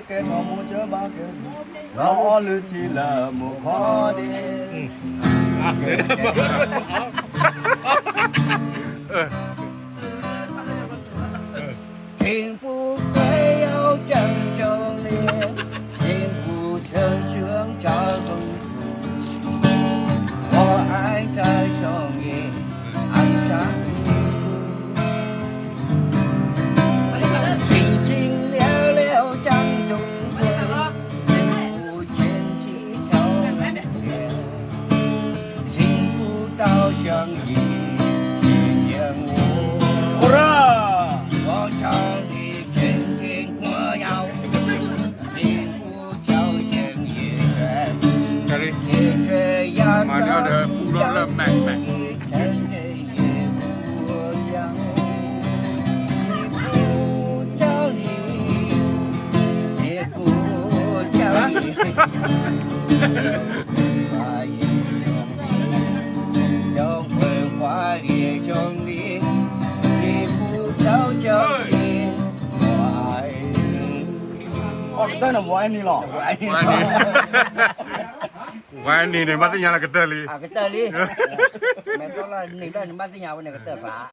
ကဲထီၣ်မိၢ်ကၢဘၣ်ကဲ, လီၤအီၣ်လုၢ်ထံလၢမိၢ်ခီဒ့, 天父不要将就你，天父成全照顾你。我爱在深夜安详的路，静静聊聊掌中婚姻，夫妻桥连天，幸福到相依，遇见我。我唱的天天歌谣，幸福叫声一声，天这样的，天这也不一样。 ကတၢၢ်န့ၣ် ဝဲန့ၣ်လီၤ. ဝဲန့ၣ်န့ၣ် ဘၣ်သ့ၣ်ညါလၢကတၢၢ်လံ. ကတၢၢ်လံ. မ့ၢ်တလီၤန့ၣ်လၢန့ၣ် ဘၣ်သ့ၣ်ညါဝဲန့ၣ်ကတၢၢ်ဖး.